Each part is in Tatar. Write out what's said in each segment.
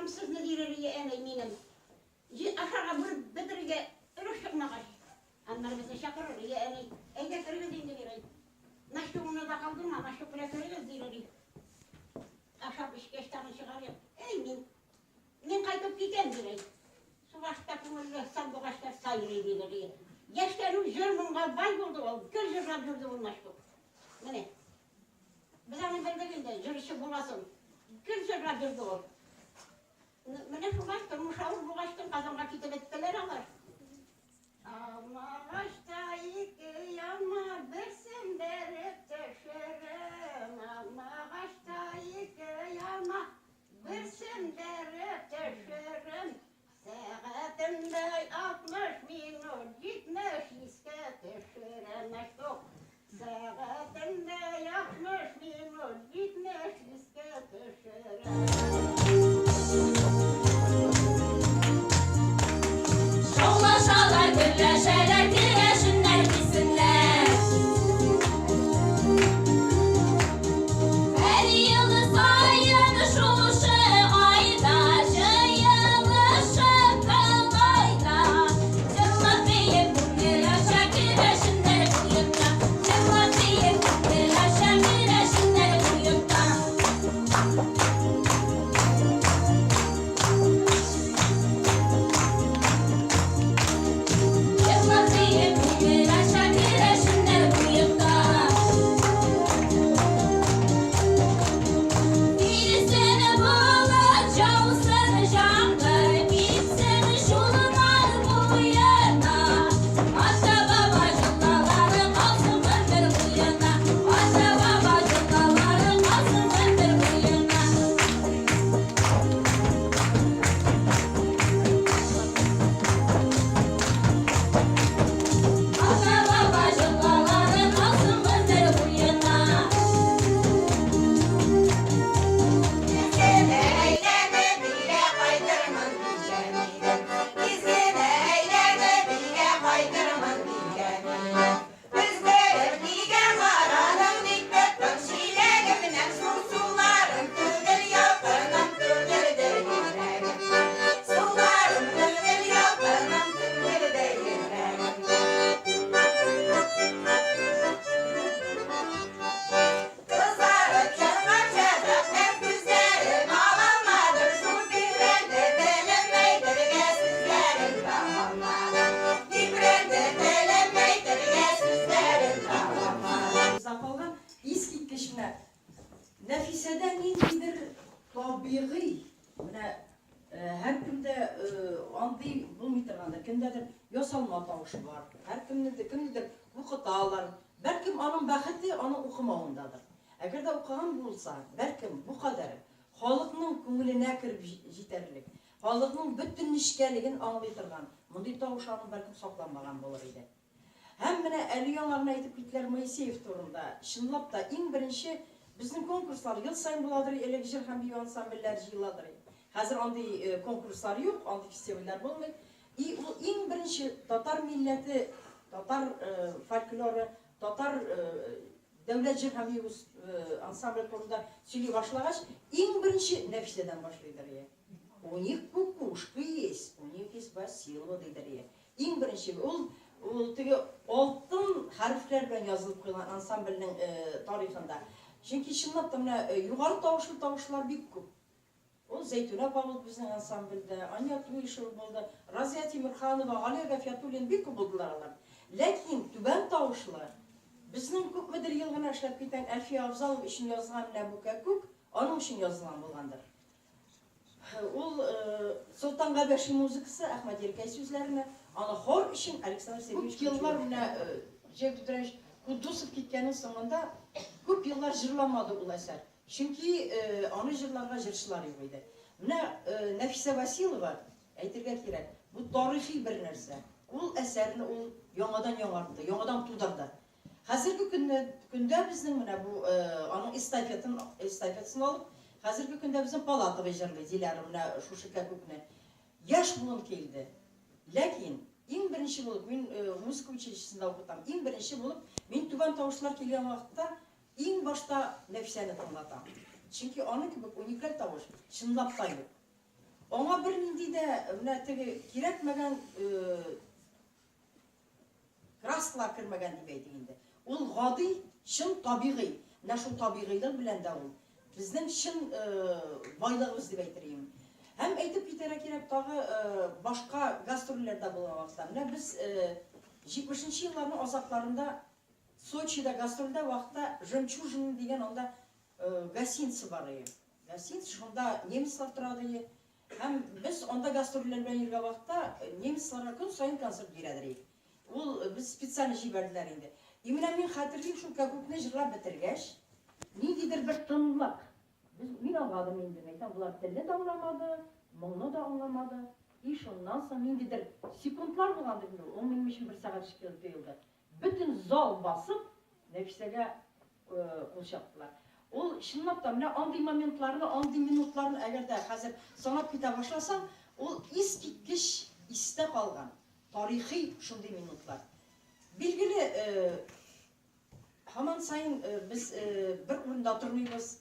сезне, диләр ие әнәй минем. Җи ашарга бүлеп бетерергә өлеш чыкмагач. Аннары безне чакырыр ие әни. Әйдә керегез инде, диләр. Начтугыңны да калдырма, начтук белән керегез, диләр. Ашап эчкәч тагын чыгар идек. Әй, мин, мин кайтып китәм, диләр. Субашта күңелле сандугачлар сайрый, диләр. Яшьтән үк җыр-моңга бай булды ул, гел җырлап йөрде ул Начтук. Менә. Без аны белдек инде, җырчы буласын. Гел җырлап йөрде ул. Менә шулай тормыш авыр булгачтын Казанга китеп беттеләр алар. Алмагачта ике яма, берсен бәреп төшерәм. Алмагачта ике яма, берсен бәреп төшерәм. Сәгатендә 60 минут 70 искә төшерәм. Мәштук. Сәгатендә 60 минут 70 искә төшерәм. Шаулашалар, гөрләшәләр, керәшеннәр кисеннәр. Һәр ел саен шушы айда җыелышып кылгайда җырлап биеп күңел ача керәшеннәр бу йортта. Җырлап биеп күңел ача керәшеннәр бу йортта. Җырлап биеп күңел ача керәшеннәр бу йортта. Килсен болыт, яусын җаңгыр, китсен чулман буена. Ата-баба җыллалары калсын гомер буена. Ата-баба җыллалары калсын гомер буена. Ата-баба җыллалары калсын гомер буена. Тиз генә әйләнеп өйгә кайтырмын дигән идем. Тиз генә әйләнеп өйгә кайтырмын дигән идем. Өздереп нигә карадың, ник тоттың чиләгемнән шул суларым түгел, ялкыным түгелдер йөрәгем. Суларым түгел, ялкыным түгелдер йөрәгем. Кызарып чыккан чәчәктән күзләрем алалмадым, шул тирәнде телем әйтергә сүзләрем табалмадым. Тирәнде телем әйтергә сүзләрем табалмадым. Уза калган искиткеч менә Нәфисәдә ниндидер табигый менә һәркемдә андый булмый торгандыр, кемдәдер ясалма тавыш бар, һәркемнедер кемнедер укыталар. Бәлкем аның бәхете аның укымавындадыр. Әгәр дә укыган булса, бәлкем бу кадәр халыкның күңеленә кереп җитәрлек, халыкның бөтен нечкәлеген аңлый торган мондый тавыш аның бәлкем сакланмаган булыр иде. Һәм менә әле яңа гына әйтеп киттеләр Моисеев турында. Чынлап та, иң беренче безнең конкурслар ел саен буладыр элек җыр һәм бию ансамбльләре җыеладыр. Хәзер андый конкурслар юк, андый фестивальләр булмый. И ул иң беренче татар милләте, татар фольклоры, татар дәүләт җыр һәм бию ансамбле турында сөйли башлагач, иң беренче Нәфисәдән башлыйдыр. У них кукушка есть, у них есть Василова, дидер. Иң беренче ул, ул теге алтын хәрефләр белән язылып куелган ансамбльнең тарихында. Чөнки чынлап та менә югары тавышлы тавышлар бик күп. Ул Зәйтүнә апа булды безнең ансамбльдә, Ания Туишева булды, Разия Тимерханова, Галия Гафиятуллина бик күп булдылар алар. Ләкин түбән тавышлы, безнең күпмедер ел гына эшләп киткән Әлфия Авзалова өчен язылган менә бу кәкүк, аның өчен язылган булгандыр. Ул Солтан Габәши музыкасы, Әхмәт Еркәй сүзләренә, аны хор өчен Александр Сергеевич Күп еллар менә Җәүдәт Ибраһимович Куддусов киткәннең соңында күп еллар җырламады ул әсәр. Чөнки аны җырларга җырчылар юк иде. Менә Нәфисә Василова, әйтергә кирәк, бу тарихи бер нәрсә. Ул әсәрне ул яңадан яңартты, яңадан тудырды. Хәзерге көнне, көндә безнең менә бу аның эстафетын, эстафетасын алып, хәзерге көндә безнең Палатовый җырлый Диляра менә шушы кәкүкне. Яшь буын килде. Ләкин иң беренче булып мин музыка училищесында укытам. Иң беренче булып мин түбән тавышлар килгән вакытта иң башта Нәфисәне тыңлатам. Чөнки аның кебек уникаль тавыш чынлап та юк. Аңа бернинди дә менә теге кирәкмәгән краскалар кермәгән дип әйтик инде. Ул гади, чын табигый. Менә шул табигыйлык белән дә ул безнең чын байлыгыбыз дип әйтер идем. Һәм әйтеп китәргә кирәк тагы башка гастрольләрдә булган вакытта. Менә без 70 нче елларның азакларында Сочида гастрольдә вакытта Жемчужина дигән анда гостиница бар иде. Гостиница, шунда немецлар тора ди. Һәм без анда гастрольләр белән йөргән вакытта немецларга көн саен концерт бирәдер идек. Ул без специально җибәрделәр инде. И менә мин хәтерлим, шул кәкүкне җырлап бетергәч, ниндидер бер тынлык. Без, мин аңладым инде, мәйтәм, болар телне дә аңламады, моңны да аңламады. И шуннан соң ниндидер секундлар булгандыр инде ул, ул минем өчен бер сәгать шикелле тоелды. Бөтен зал басып, Нәфисәгә кул чаптылар. Ул чынлап та менә андый моментларны, андый минутларны әгәр дә хәзер санап китә башласаң, ул искиткеч истә калган, тарихи шундый минутлар. Билгеле, һаман саен без бер урында тормыйбыз.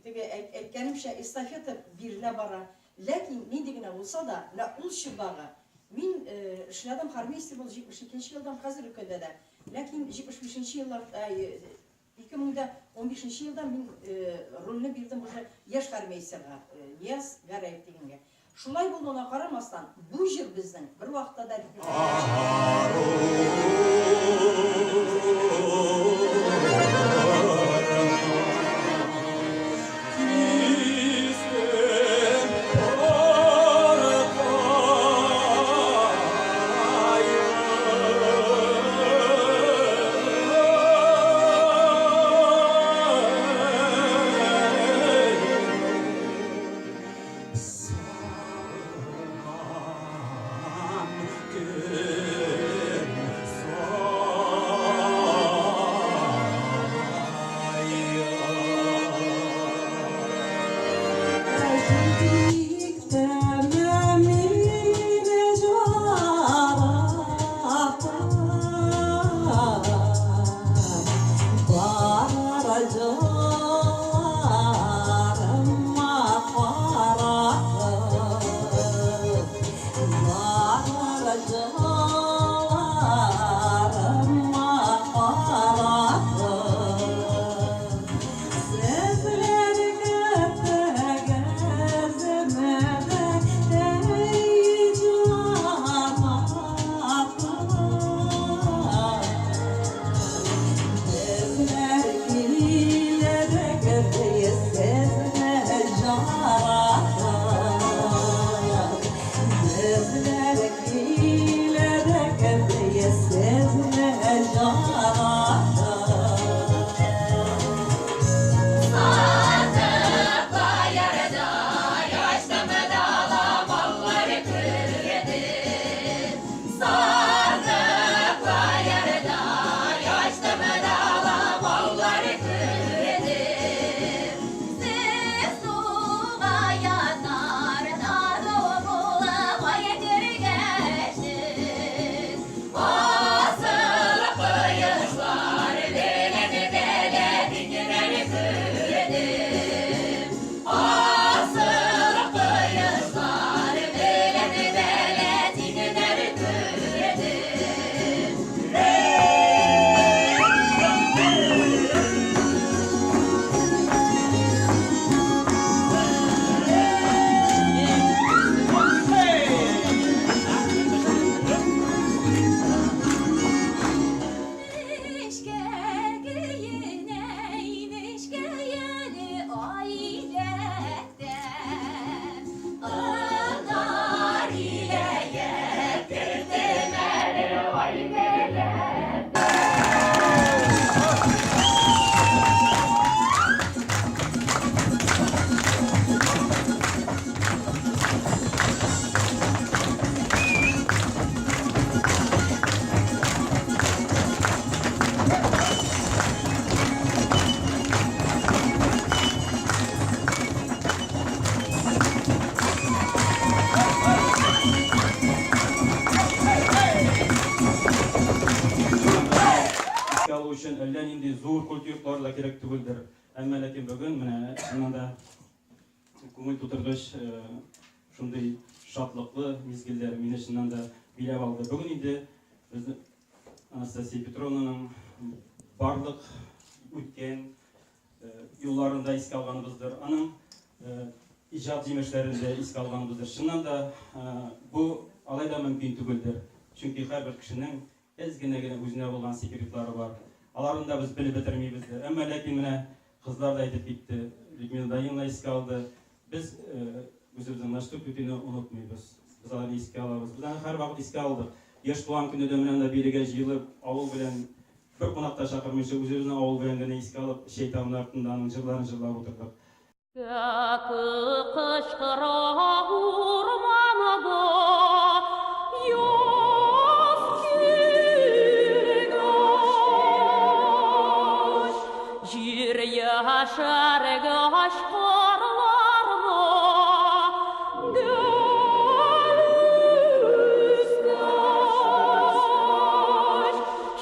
Теге әйткәнемчә, эстафета бирелә бара. Ләкин нинди генә булса да, менә ул чордагы, мин эшләдем хормейстер булып 72 нче елдан хәзерге көндә дә. Ләкин 75 нче еллар, 2015 нче елда мин рольне бирдем уже яшь хормейстерга, Нияз Гәрәев дигәнгә. Шулай булуына карамастан, бу җыр безнең бервакытта да репертуардан чыкмады. Искә алу өчен әллә нинди зур культ йортлары да кирәк түгелдер. Әмма ләкин бүген менә чыннан да күңел тутыргыч Шундый шатлыклы мизгелләр мине чыннан да биләп алды. Бүген инде безнең Анастасия Петровнаның барлык үткән юлларын да искә алганыбыздыр. Аның иҗат җимешләрен дә искә алганыбыздыр. Чыннан да бу алай да мөмкин түгелдер. Чөнки һәрбер кешенең әз генә генә үзенә булган секретлары бар. Аларын да без белеп бетермибездер. Әмма ләкин менә кызлар да әйтеп китте, Людмила Даниловна искә алды. Без үзебезнең Наштук түтине онытмыйбыз. Без аларны искә алабыз. Без аны һәрвакыт искә алдык. Яшь туган көндә дә менә анда бирегә җыелып, авыл белән бер кунак та чакырмыйча, үзебезнең авыл белән генә искә алып, чәй табыны артында аның җырларын җырлап утырдык. Кәке кычкыра урманда, яз килгәч, җир яшәргәч карларда, гөл үскәч,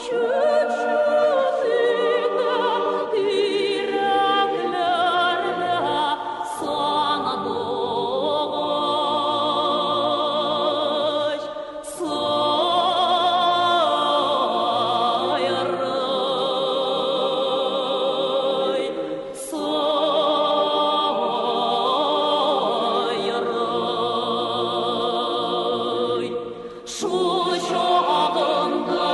чүт-чүт итеп тирәкләрдә сандугач сайрый, сайрый. Шул чагында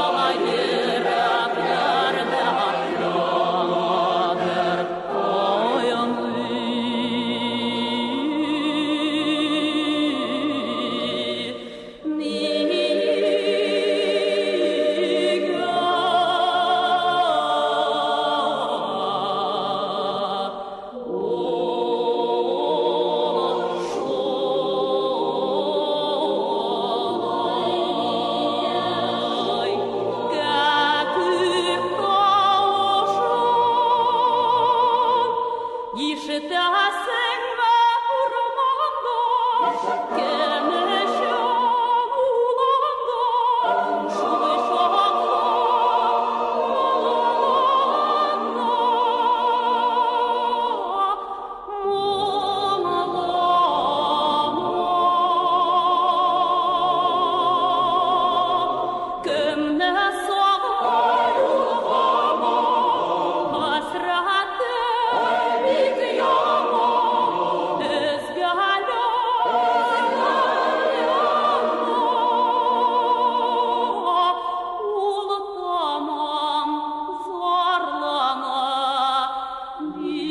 йөрәкләрдә янадыр каен. Нигә ул шулай кәкүк тавышын ишетәсеңме урманда, кем өчен уланда, шул чакта моңлана, моңлана. Кемне сагына, хәсрәте бик яман, өзгәләнә, ул тамам зарлана, бичарай.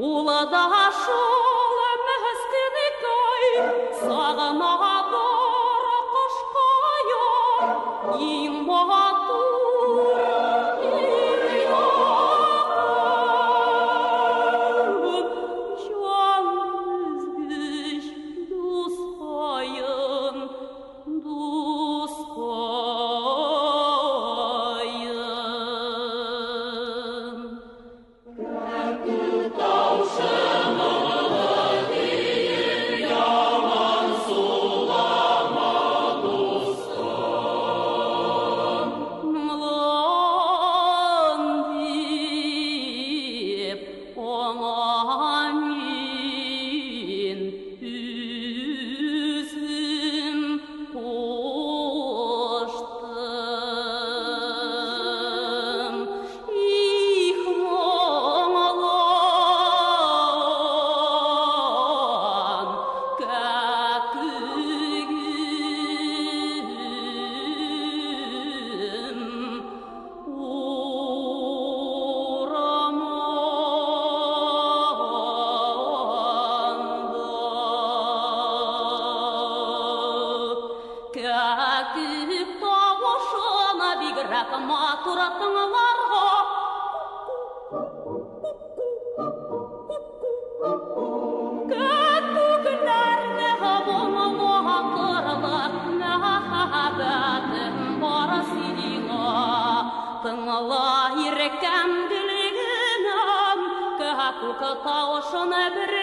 Ул да шул мескенкәй, сагынадыр кышкаен, иң матур ир якын. Җан өзгеч дускаен, дускаен. Моңлан дип аңа мин үзем куштым. Их, моңлан, кәкүгем ураманда. Кәкүк тавышына бигрәк матур тыңларга. Кәкүкләрне моңлы кырлар, мәхәббәтем бар сиңа. Тыңла, иркәм, гөлгенәм, кәкүк тавышын бер